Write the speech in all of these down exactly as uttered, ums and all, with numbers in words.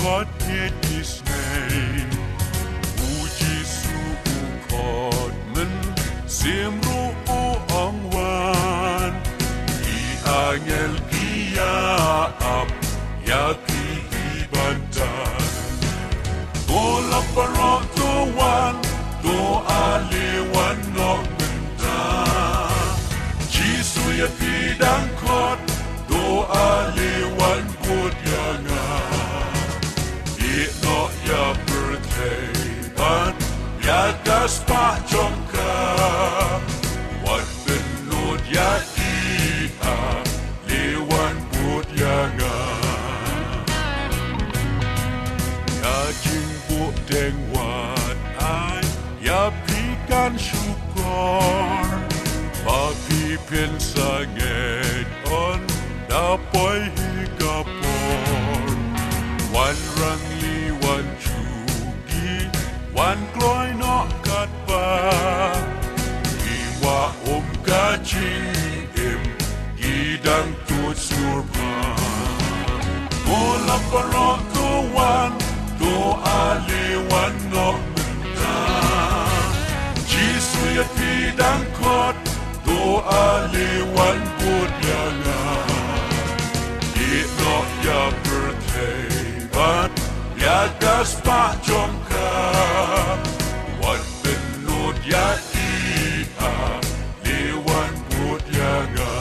Wat ïeit isnei, u Jisu u khot mynsiem ruh u ong wan. Ki angel ki ïa ap ïa phi ki ban tan. To la baroh to wan, to ale wan noh mynta. Jisu ïa phi dang khot, to ale wan bud ïa nga. Ïeh noh ïa pyrthei bad ïa ka spah jong ka. Wat pynlut ïa ki ale wan bud ïa nga. Ïa jingbuh deng wat ai ïa phi kan shukor. Ba phi phin sa ngeit un da poi hi ka por. Wan rangli wan shu ki, wan kloi noh katba. Ki wah um ka jingim, ki dang tut sur pha. To la baroh to wan, to ale wan noh mynta. Jisu ïa phi dang khot, to ale wan bud ïa nga. Ïeh noh ïa pyrthei bad ïa ka spah jong ka. Wat pynlut ïa ki ale wan bud ïa nga.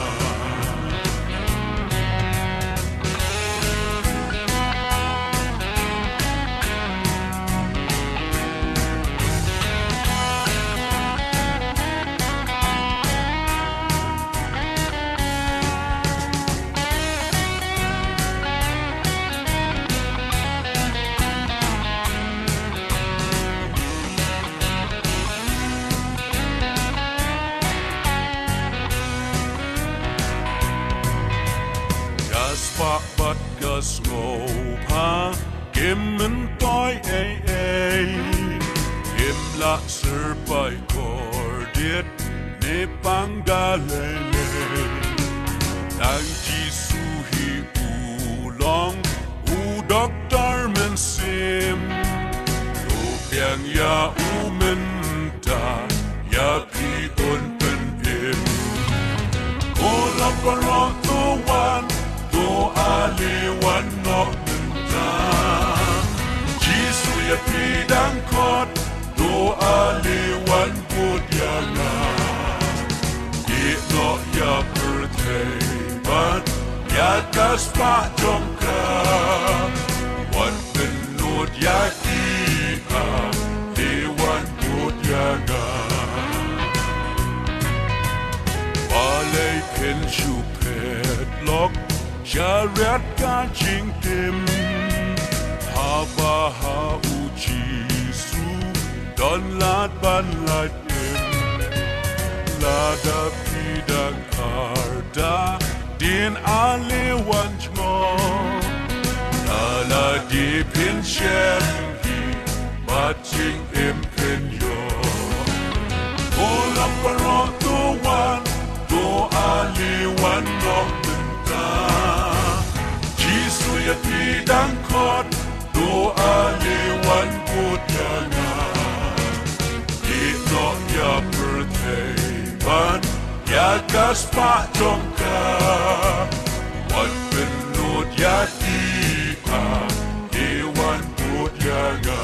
Ka spah bad ka sngewbha kim myntoi ei ei. Kim lah syrpai kordit ne pang da lei lei. Tang Jisu hi u long u doktor mynsiem. To biang ïa u mynta, ïa phi un pynim. Ko la baroh to wan, to ale wan noh mynta. Jisu ïa phi dang khot, to ale wan bud ïa nga. Ïeh noh ïa pyrthei bad ïa ka spah jong ka. Wan pynlut ïa ki ale wan bud ïa nga. Balei phin shu phet lok sha riat ka jingtim? Haba ha u Jisu don lad ban lait im. Lada phi dang kharta, dien ale wan jngoh. Lada dei phin shem hi, bad jingim phin ïoh. Ko la baroh to wan, to ale wan noh mynta. Jisu ïa phi dang khot, to ale wan bud ïa nga. Ïeh noh ïa pyrthei bad ïa ka spah jong ka. Wan pynlut ïa ki ale wan bud ïa nga.